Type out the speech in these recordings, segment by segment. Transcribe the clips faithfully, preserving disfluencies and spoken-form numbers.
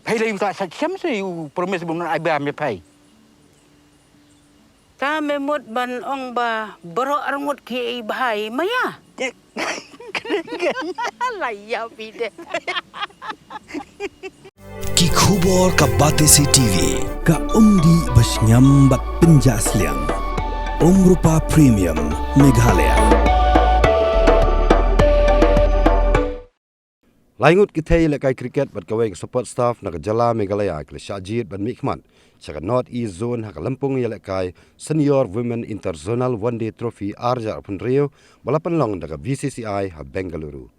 Phai lei u ta sa chem se u promise bun ai ba me phai. Ta me mut ban ong ba baroh arngut ki ei bhai maya. La ya bide. Ki khubor ka Batesi T V, ka umdih ba shngiam bad pynjah sliang. Umrupa Premium, Meghalaya. Lai ngut ki thei ïalehkai cricket bad kawei ka support staff na ka jylla Meghalaya ki la shah jied ban mihkhmat sha ka North East Zone ha ka lympung ïalehkai Senior Women Interzonal One Day Trophy ar hajar arphew hynriew ba la pynlong da ka B C C I ha Bengaluru.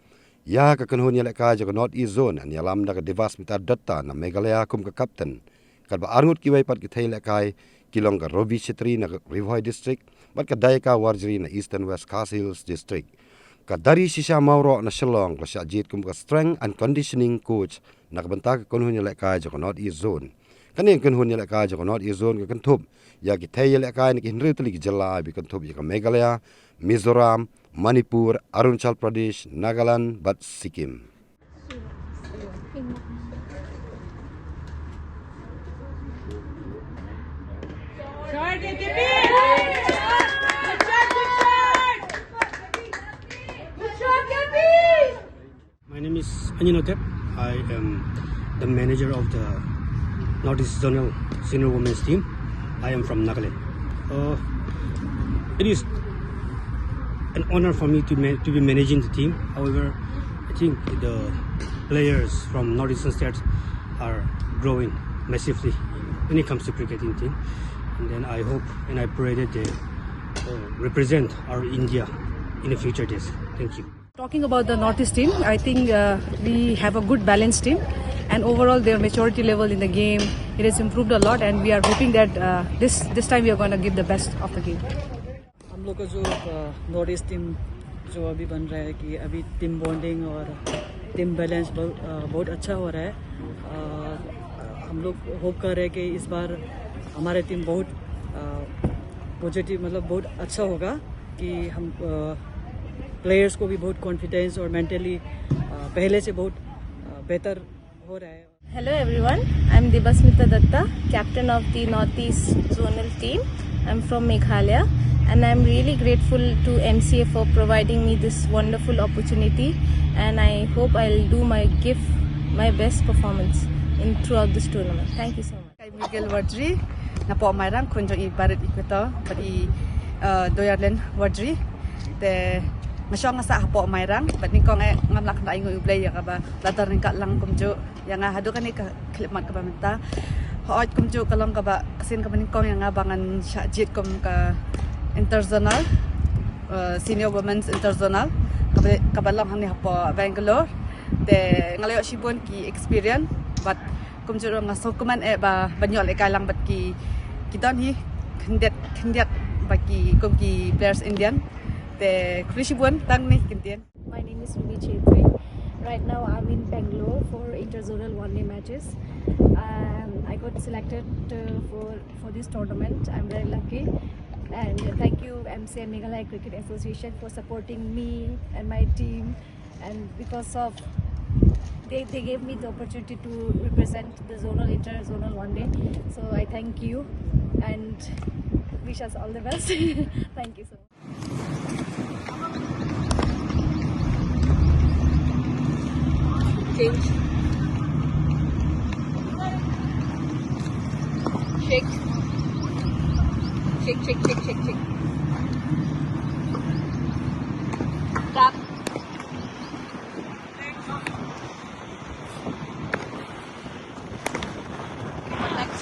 Ïa ka kynhun ïalehkai jong ka North East Zone yn ïalam da ka Devasmita Dutta na Meghalaya kum ka captain. Katba arngut kiwei pat ki thei ïalehkai ki long ka Rovi Chetri na Ri Bhoi District bad ka Dayaka Warjri na Eastern West Khasi Hills District. Ka Dari Shisha Mawroh na Shillong ka la shah jied kum ka strength and conditioning coach na ka bynta ka kynhun ïalehkai jong ka North East Zone. Kane ka kynhun ïalehkai jong ka North East Zone ka kynthup ïa ki thei ïalehkai na ki hynriew tylli ki jylla ba kynthup ïa ka Meghalaya, Mizoram, Manipur, Arunachal Pradesh, Nagaland bad Sikkim. My name is Anjin Otep. I am the manager of the Northeast Zonal Senior Women's Team. I am from Nagaland. Uh, it is an honor for me to, man- to be managing the team. However, I think the players from Northeastern states are growing massively when it comes to cricketing team. And then I hope and I pray that they uh, represent our India in the future days. Thank you. Talking about the Northeast team, I think uh, we have a good balanced team, and overall their maturity level in the game, it has improved a lot, and we are hoping that uh, this this time we are going to give the best of the game. हम लोग का जो नॉर्थ ईस्ट टीम जो अभी बन रहा है, कि अभी टीम बॉन्डिंग और टीम बैलेंस बहुत, अ, बहुत अच्छा हो रहा है। अ, हम लोग होप कर रहे हैं कि इस बार हमारे टीम बहुत पॉजिटिव, मतलब बहुत अच्छा होगा, कि हम प्लेयर्स को भी बहुत कॉन्फिडेंस और मेंटली पहले से बहुत अ, बेहतर हो रहा है। Hello everyone, I'm Debasmita Datta, captain of the Northeast Zonal team. I'm from Meghalaya and I'm really grateful to M C A for providing me this wonderful opportunity, and I hope I'll do my give my best performance in throughout this tournament. Thank you so much. Kai Miguel Wardri, napoh Mairang, khun jong i Barit Equator bad i uh, Doyarlen Wardri. Te nga shong nga sah hapoh Mairang bad nyngkong eh ngam lah kynda ainguh ïa U Blei ïa kaba la don ryngkat lang kumjuh ïa nga haduh kane ka khyllipmat kaba mynta. Hooid, kumjuh ka long kaba ka sien kaba nyngkong ïa nga ba ngan shah jied kum ka interzonal, uh, senior women's interzonal kaba, kaba long hangne hapoh Bangalore. Te nga la ïoh shibun ki experience bad kumjuh ruh nga sngewkmen eh ba ban ïoh lehkai lang bad ki, ki don hi khyndiat khyndiat ba ki kum ki players Indian. Te khublei shibun, tang ne ki ktien. My name is Ruby Chhetri. Right now I'm in Bangalore for interzonal one day matches. Um, I got selected uh, for for this tournament. I'm very lucky. And thank you M C A Meghalaya Cricket Association for supporting me and my team. And because of they, they gave me the opportunity to represent the zonal, interzonal one day. So I thank you and wish us all the best. Thank you so much. Change. Shake. Shake, shake, shake, shake, shake. Tap. Next.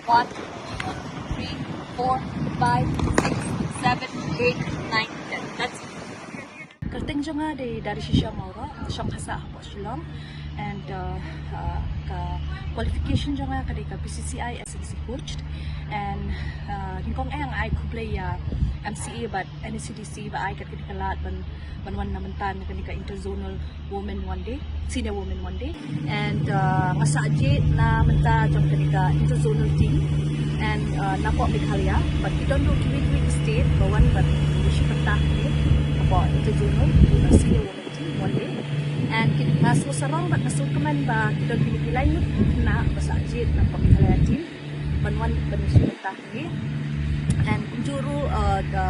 One, two, three, four, five, six, seven, eight, nine, ten. That's it. Kyrteng jong nga dei Darishisha Mawroh, shong ha sah hapoh Shillong. And uh, uh, ka qualification jong nga ka dei ka B C C I S N C coach. And uh, nyngkong eh nga ai khublei ïa M C A bad N A C D C ba ai kat kane ka lad ban ban wan na mynta na kane ka interzonal women one day, senior women one day. And uh, nga sah jied na mynta jong kane ka interzonal team. And uh, napoh Meghalaya, bad ki don ruh kiwei kiwei ki state ba wan bad ki shu pynthikna hapoh interzonal, uh, senior women team one day. And ki, nga sngewsarong bad nga sngewkmen ba ki don kine ki lai ngut ki khynnah ba sah jied na ka Meghalaya team ban wan ban ïashim bynta ha ngi. And kumjuh ruh, uh, ka,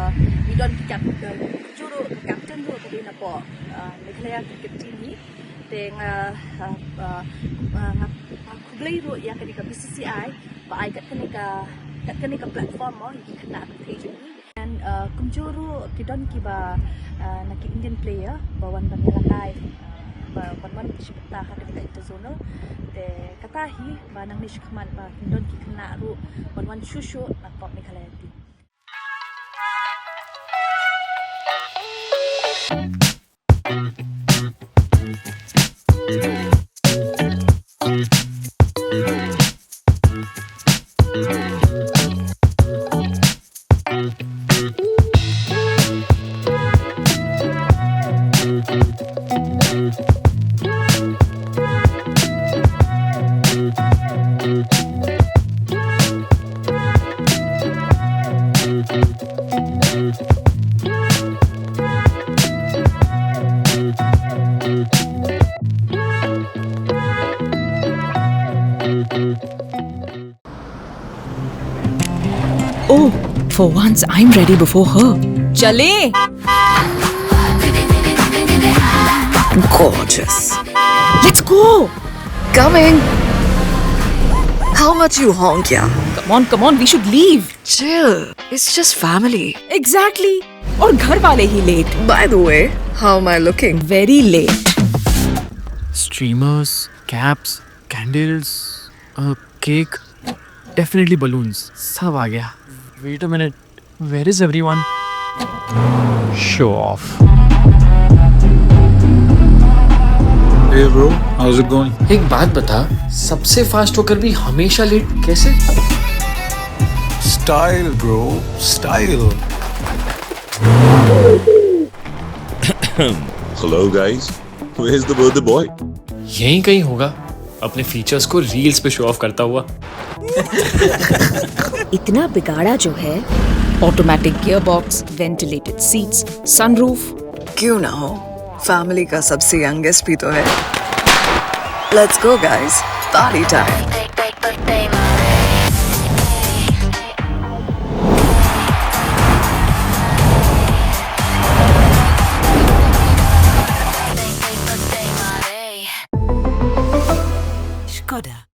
ngi don ki kap-, ka, kumjuh ruh ka captain ruh ka dei na ka, uh, Meghalaya cricket team hi. Te nga, uh, uh, uh, nga, nga khublei ruh ïa kane ka B C C I ba ai kat kane ka, kat kane ka platform mo ïa ki khynnah ka pyrthei jong ngi. And, uh, kumjuh ruh ki don kiba, uh, na ki Indian player ba wan ban ïalehkai, uh, ba wan wan ki shim bynta ha kane ka interzonal. Te kata hi ba nangne shakhmat ba kin don ki khynnah ruh ban wan shuh shuh na ka Meghalaya team. Oh, for once I'm ready before her. चले। Gorgeous. Let's go. Coming. How much you honk, yeah? Come on, come on, we should leave. Chill. It's just family. Exactly. और घर वाले ही late. By the way, how am I looking? Very late. Streamers, caps, candles, a cake, definitely balloons. सब आ गया. Wait a minute. Where is everyone? Show off. Hey bro, how's it going? एक बात बता, सबसे फास्ट होकर भी हमेशा लेट कैसे? Style bro, style. Hello guys, where's the birthday boy? यहीं कहीं होगा, अपने फीचर्स को रील्स पे शो ऑफ करता हुआ. इतना बिगाड़ा जो है. Automatic gearbox, ventilated seats, sunroof. क्यों ना हो, फैमिली का सबसे यंगेस्ट भी तो है. Let's go guys, party time. Skoda.